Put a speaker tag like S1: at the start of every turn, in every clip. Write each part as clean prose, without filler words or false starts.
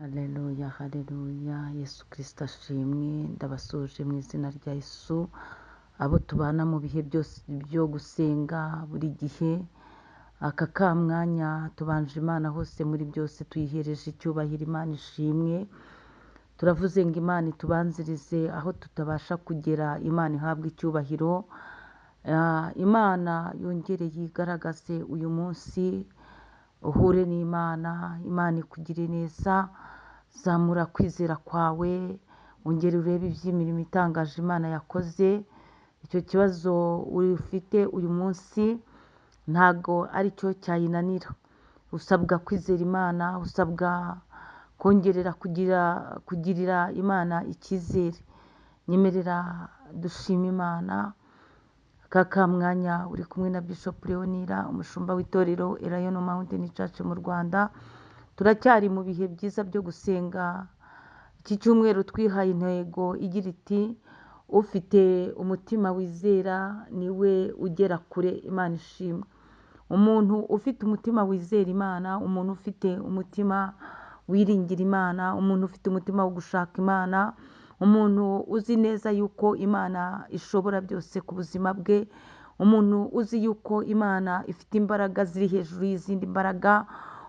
S1: Haleluya, haleluya, Yesu Kristo ashimwe, ndabasuhuje mu izina rya Yesu, abo tubana mu bihe byose byo gusenga buri gihe, aka ka mwanya tubanje Imana hose muri byose tuyihereje icyubahiro, Imana ishimwe, turavuze ngo Imana itubanzirize aho tutabasha kugera, Imana ihabwe icyubahiro, Imana yongere yigaragaze uyu munsi, uhure n'Imana, Imana ikugire neza, zamura kwizera kwawe, wongere urebe iby'imirimo itangaje Imana yakoze, icyo kibazo ufite uyu munsi ntago aricyo cyayinanira, usabwa kwizera Imana, usabwa kongerera kugirira Imana icyizere, nyemerera dushime Imana. Aka ka mwanya uri kumwe na Bishop Leonira, umushumba w'itorero Elayono Mountain Church mu Rwanda. Turacyari mu bihe byiza byo gusenga. Iki cyumweru twihaye intego igira iti ufite umutima wizera niwe ugera kure, Imana ishimwe. Umuntu ufite umutima wizera Imana, umuntu ufite umutima wiringira Imana, umuntu ufite umutima wo gushaka Imana, umuntu uzi neza yuko Imana ishobora byose ku buzima bwe, umuntu uzi yuko Imana ifite imbaraga ziri hejuru y'izindi mbaraga,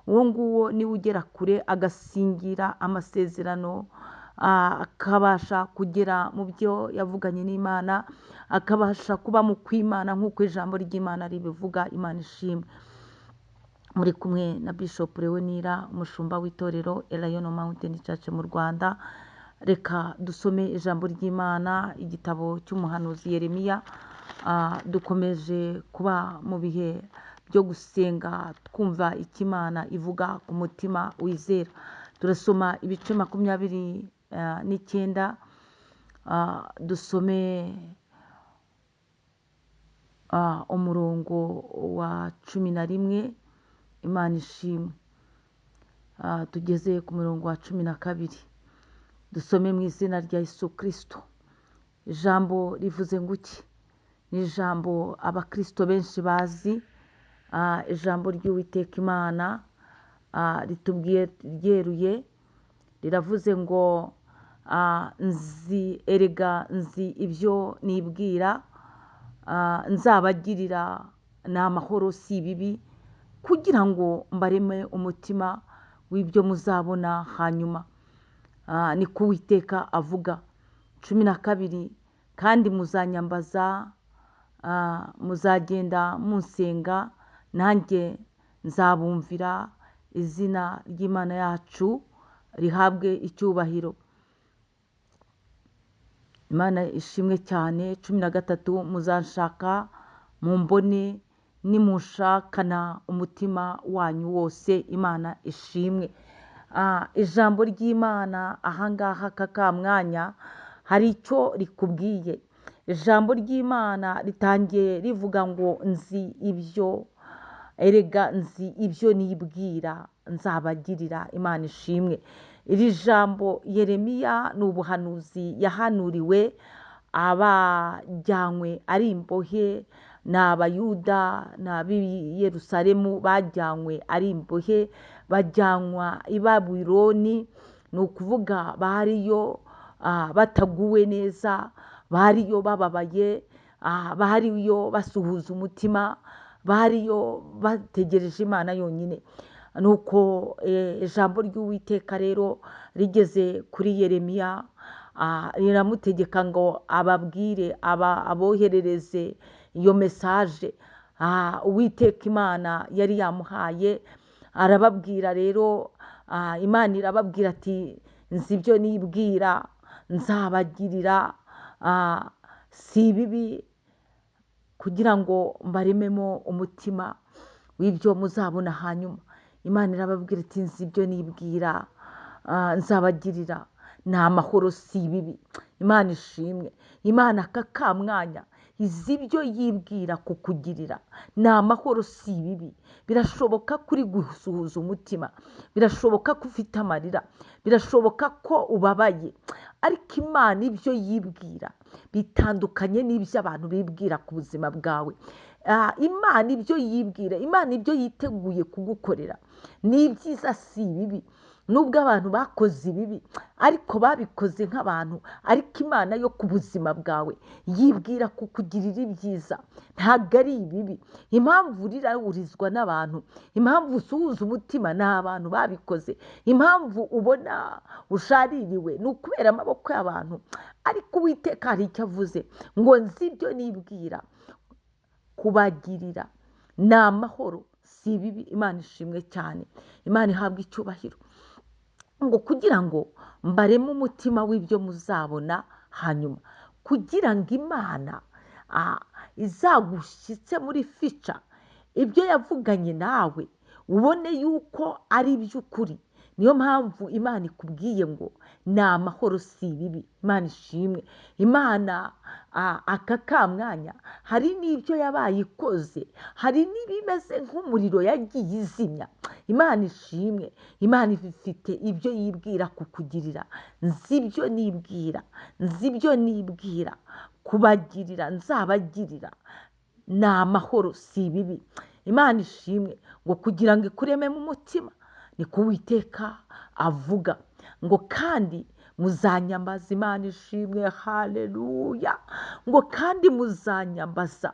S1: uwo nguwo niwe ugera kure agasingira amasezerano, akabasha kugera mu byo yavuganye n'Imana, akabasha kuba mu kw'Imana nk'uko ijambo ry'Imana ribivuga. Imana ishimwe. Muri kumwe na Bishop Leonira, umushumba w'itorero Elayono Mountain Church mu Rwanda. Reka dusome ijambo ry'Imana, igitabo cy'umuhanuzi Yeremiya. Dukomeje kuba mu bihe byo gusenga twumva icyo Imana ivuga ku mutima wizera. Turasoma ibice 29, dusome umurongo wa 11. Imana ishimwe. Tugeze ku murongo wa 12. Dusome mu izina rya Yesu Kristo. Ijambo rivuze ngo iki? Ni ijambo abakristo benshi bazi, ijambo ry'Uwiteka Imana ritubwiye ryeruye, riravuze ngo nzi erega nzi ibyo nibwira, nzabagirira ni amahoro si ibibi, kugira ngo mbareme umutima w'ibyo muzabona hanyuma. Ni ko Uwiteka avuga. 12, kandi muzanyambaza, muzagenda munsenga, nanjye nzabumvira, izina ry'Imana yacu rihabwe icyubahiro. Imana ishimwe cyane. 13, muzanshaka mumbone nimunshakana umutima wanyu wose. Imana ishimwe. Ijambo ry'Imana ahangaha aka ka mwanya hari icyo rikubwiye. Ijambo ry'Imana ritangiye rivuga ngo nzi ibyo, erega nzi ibyo nibwira nzabagirira. Imana ishimwe. Iri jambo Yeremiya ni ubuhanuzi yahanuriwe abajyanywe ari imbohe, ni Abayuda ni ab'i Yerusalemu bajyanywe ari imbohe, bajyanwa i Babuloni, ni ukuvuga bariyo bataguwe neza, bariyo bababaye, bariyo basuhuza umutima, bariyo bategereje Imana yonyine. Nuko ijambo ry'Uwiteka rero rigeze kuri Yeremiya, riramutegeka ngo ababwire, aboherereze iyo mesaje Uwiteka Imana yari yamuhaye. Arababwira rero, Imana irababwira ati nzi ibyo nibwira nzabagirira, si ibibi, kugira ngo mbarememo umutima w'ibyo muzabona hanyuma. Imana irababwira iti nzi ibyo nibwira, nzabagirira ni amahoro si ibibi. Imana ishimwe. Imana aka ka mwanya izi ibyo yibwira kukugirira ni amahoro si ibibi. Birashoboka ko uri gusuhuza umutima, birashoboka ko ufite amarira, birashoboka ko ubabaye, ariko Imana ibyo yibwira bitandukanye n'ibyo abantu bibwira ku buzima bwawe. Imana ibyo yibwira, Imana ibyo yiteguye kugukorera ni ibyiza si ibibi. Nubwo abantu bakoze ibibi ariko babikoze nk'abantu, ariko Imana yo ku buzima bwawe yibwira kukugirira ibyiza, ntabwo ari ibibi. Impamvu urirawurizwa n'abantu, impamvu usuhuza umutima ni abantu babikoze, impamvu ubona ushaririwe ni ukubera amaboko y'abantu. Ariko Uwiteka hari icyo avuze ngo nzi ibyo nibwira kubagirira ni amahoro, si ibibi. Imana ishimwe cyane, Imana ihabwe icyubahiro. Ngo kugira ngo mbareme umutima w'ibyo muzabona hanyuma, kugira ngo Imana izagushyitse muri fica ibyo yavuganye nawe ubone yuko ari iby'ukuri. Niyo mpamvu Imana ikubwiye ngo ni amahoro, si ibibi. Imana ishimwe. Imana aka kamwanya hari n'ibyo yabaye ikoze, hari n'ibimeze nk'umuriro yagiye izimya. Imana ishimwe. Imana ifite ibyo yibwira kukugirira. Nzi ibyo nibwira, nzi ibyo nibwira kubagirira, nzabagirira ni amahoro, si ibibi. Imana ishimwe. Ngo kugira ngo ikurememo umutima, niko Uwiteka avuga. Ngo kandi muzanyambaza. Imana ishimwe, haleluya. Ngo kandi muzanyambaza,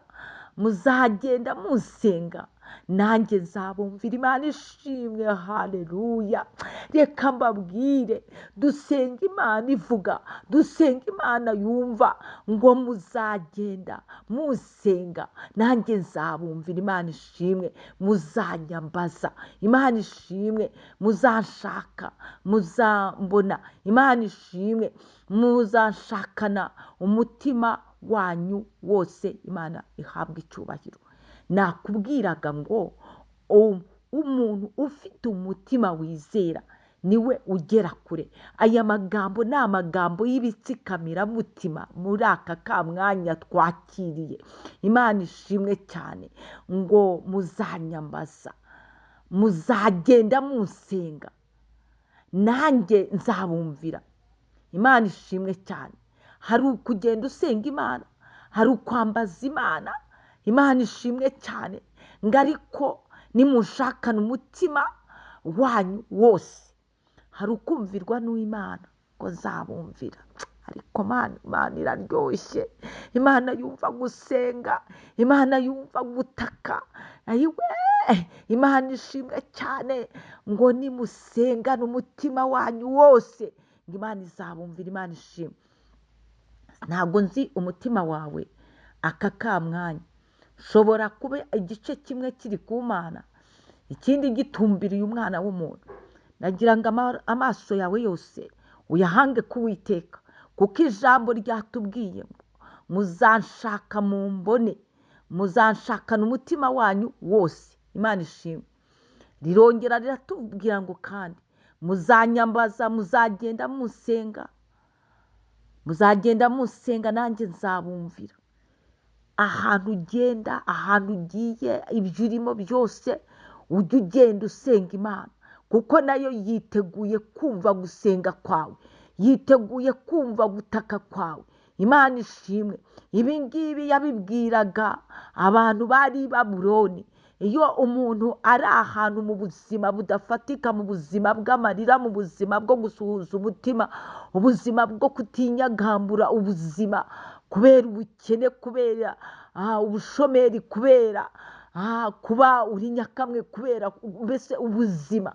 S1: muzagenda musenga, nanjye nzabumvira. Imana ishimwe, haleluya. Reka mbabwire, dusenga Imana ivuga, dusenga Imana yumva. Ngo muzagenda musenga, nanjye nzabumvira. Imana ishimwe. Muzanyambaza. Imana ishimwe. Muzanshaka, muzambona. Imana ishimwe. Muzanshakana umutima wanyu wose. Imana ihabwe icyubahiro. Nakubwiraga ngo umuntu ufite umutima wizera niwe ugera kure. Aya magambo ni amagambo y'ibitsikamiramutima muri aka kamwanya twakiriye. Imana ishimwe cyane. Ngo muzanyambaza, muzagenda musenga, nanjye nzabumvira. Imana ishimwe cyane. Hari ukugenda usenga Imana, hari ukwambaza Imana. Imana ishimwe cyane. Ngo ariko nimushakana umutima wanyu wose, hari ukumvirwa n'Imana ngo nzabumvira. Ariko Imana iraryoshye. Imana yumva gusenga, Imana yumva gutaka. Ayiwe, Imana ishimwe cyane. Ngo nimusengane umutima wanyu wose, ngo Imana izabumvira. Imana ishimwe. Ntabwo nzi umutima wawe aka kamwanya, shobora kuba igice kimwe kiri ku Mana, ikindi gitumbiriye umwana w'umuntu. Nagira ngo amaso yawe yose uyahange ku Uwiteka, kuko ijambo ryatubwiye ngo muzanshaka mumbone, muzanshakana umutima wanyu wose. Imana ishimwe. Rirongera riratubwira ngo kandi muzanyambaza, muzagenda musenga, muzagenda musenga, nanjye nzabumvira. Ahantu ugenda, ahantu ugiye, ibyo urimo byose, ujye ugenda usenga Imana, kuko nayo yiteguye kumva gusenga kwawe, yiteguye kumva gutaka kwawe. Imana ishimwe. Ibi ngibi yabibwiraga abantu bari i Babuloni. Iyo umuntu ari ahantu mu buzima budafatika, mu buzima bw'amarira, mu buzima bwo gusuhuza umutima, ubuzima bwo kutinyagambura, ubuzima kubera ubukene, kubera ubushomeri, kubera kuba uri nyakamwe, kubera mbese ubuzima,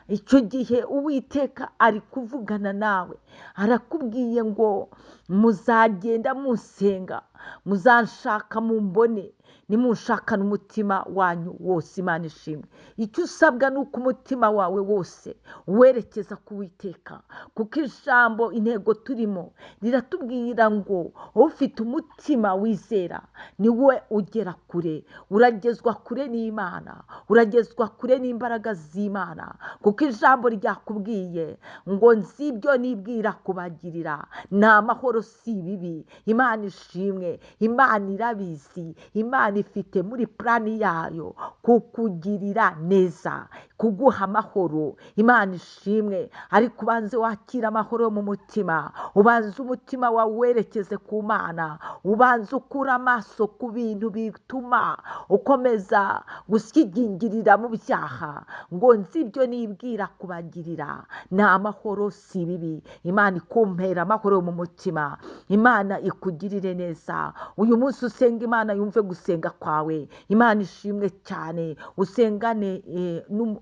S1: icyo gihe Uwiteka ari kuvugana nawe, arakubwiye ngo muzagenda musenga, muzanshaka mumbone, nimunshakana umutima wanyu wose. Imana ishimwe. Icyo usabwa ni uko umutima wawe wose werekeza ku Uwiteka, kuko ijambo intego turimo riratubwira ngo ufite umutima wizera niwe ugera kure. Uragezwa kure n'Imana, uragezwa kure n'imbaraga z'Imana, kuko ijambo ryakubwiye ngo nzi ibyo nibwira kubagirira, ni amahoro si ibibi. Imana ishimwe. Imana irabizi. Imana ifite muri plani yayo kukugirira neza, kuguha amahoro. Imana ishimwe. Ariko ubanze wakira amahoro yo mu mutima, ubanze umutima wawe werekeze ku Mana, ubanze ukure amaso ku bintu bituma ukomeza gushyigingirira mu byaha, ngo nzi ibyo nibwira kubagirira ni amahoro, si ibibi. Imana ikumpera amahoro yo mu mutima, Imana ikugirire neza. Uyu munsi usenga Imana yumve gusenga kwawe. Imana ishimwe cyane. Usengane,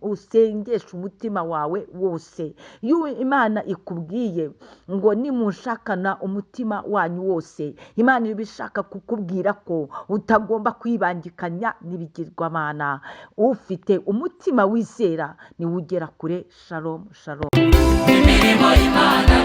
S1: usengeshe umutima wawe wose. Iyo Imana ikubwiye ngo nimunshakana umutima wanyu wose, Imana iba ishaka kukubwira ko utagomba kwibangikanya n'ibigirwamana. Ufite umutima wizera niwe ugera kure. Shalom, shalom.
S2: Imirimo y'Imana.